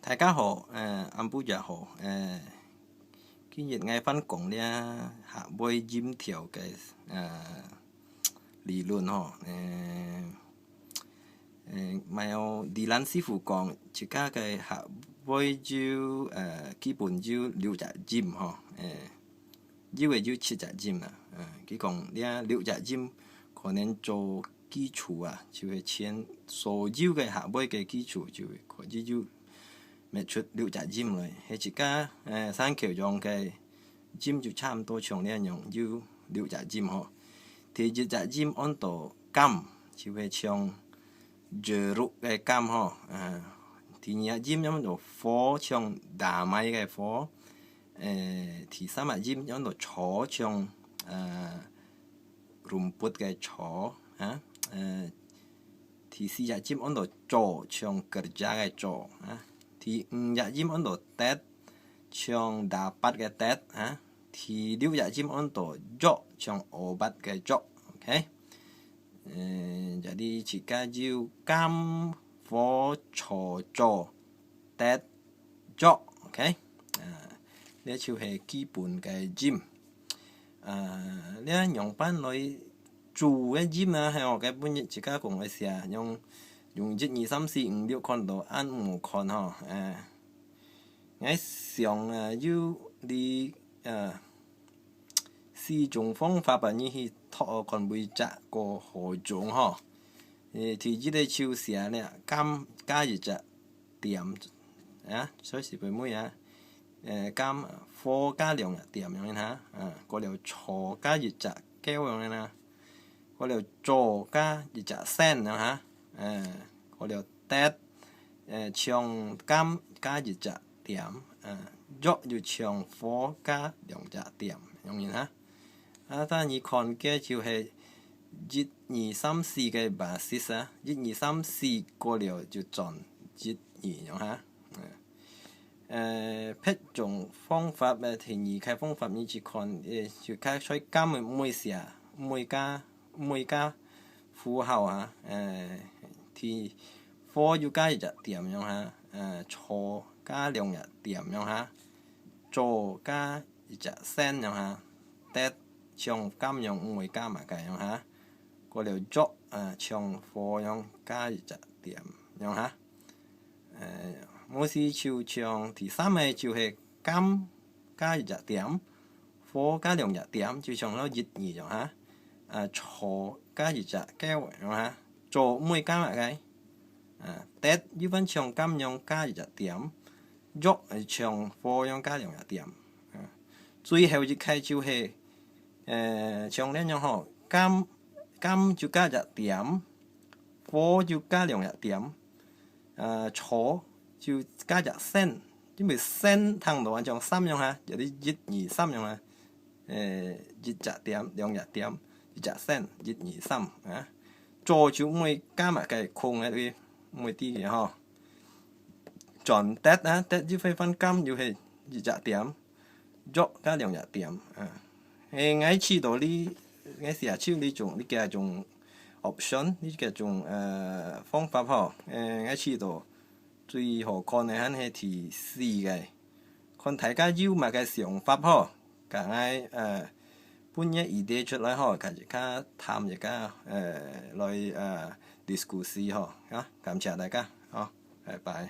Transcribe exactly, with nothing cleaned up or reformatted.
大家好，呃，暗晡夜好，呃，今日𠊎翻講這客話音調个，呃，理論吼，呃，呃，無有李蘭師傅講，自家个客話有，呃，基本有六隻音吼，呃，有个有七隻音啦，呃，佢講這六隻音可能做基礎啊，就係全所有个客話个基礎，就係可以有 搣出六隻音來，係自家，呃，山口洋个音就差毋多像這樣有六隻音吼。第一隻音安到柑，就係像jeruk个柑吼。呃，第二隻音安到火，像damai个火。呃，第三隻音安到草，像，呃，rumput个草，啊，呃，第四隻音安到做，像kerja个做，啊。第五隻音安到tet，像dapat个tet，啊。第六隻音安到藥，像obat个藥，OK。呃，jadi自家有柑、火、草、做、tet、藥，OK。啊，這就係基本个音。啊，這仰般來注个音啊，係哦，該本日自家講个寫，用，用一二三四五六看到，恁樣看吼，呃，𠊎想啊，有這，呃，四種方法啊，你去讀看哪隻較好用吼。呃，第一个就寫呢，柑加一隻點，啊，所以係分尾啊。呃，柑，火加兩隻點，樣哈，啊，過了草加一隻勾，樣哈。 過了做加一隻sen，哈，呃，過了tet，呃，像柑加一隻點，呃，藥又像火加兩隻點，樣形哈。啊，但你看个就係一二三四个basis啊，一二三四過了就轉一二樣哈。呃，呃，別種方法，呃，第二个方法你去看，呃，就加在柑个尾寫，尾加 尾加符號啊，呃，第，火又加一隻點樣哈，呃，草加兩隻點樣哈，做加一隻sen樣哈，tet像柑樣，毋會加麼个樣哈，過了藥，呃，像火樣加一隻點樣哈。 呃，無時就像第三个就係柑加一隻點，火加兩隻點，就像到一二樣哈。呃，草加一隻勾樣哈，做毋會加麼个。呃，tet又分像柑樣加一隻點，藥，呃，像火樣加兩隻點。呃，最後一个就係，呃，像恁樣吼，柑，柑就加一隻點，火就加兩隻點， 呃，草就加隻sen，因為sen聽到像三樣哈，有兜一二三樣哈，呃，一隻點、兩隻點，一隻sen，一二三啊。做就毋會加麼个空个位，毋會知个吼。轉tet啊，tet又會分柑又係一隻點，藥加兩隻點啊。誒，𠊎試到這，𠊎寫出這種，這个種option，這个種，呃，方法吼，誒，𠊎試到最好看个還係第四个。看大家有麼个想法吼，佮𠊎，呃，分个idea出來吼，大家談一下，呃，來，呃，discuss吼，啊，感謝大家，好，拜拜。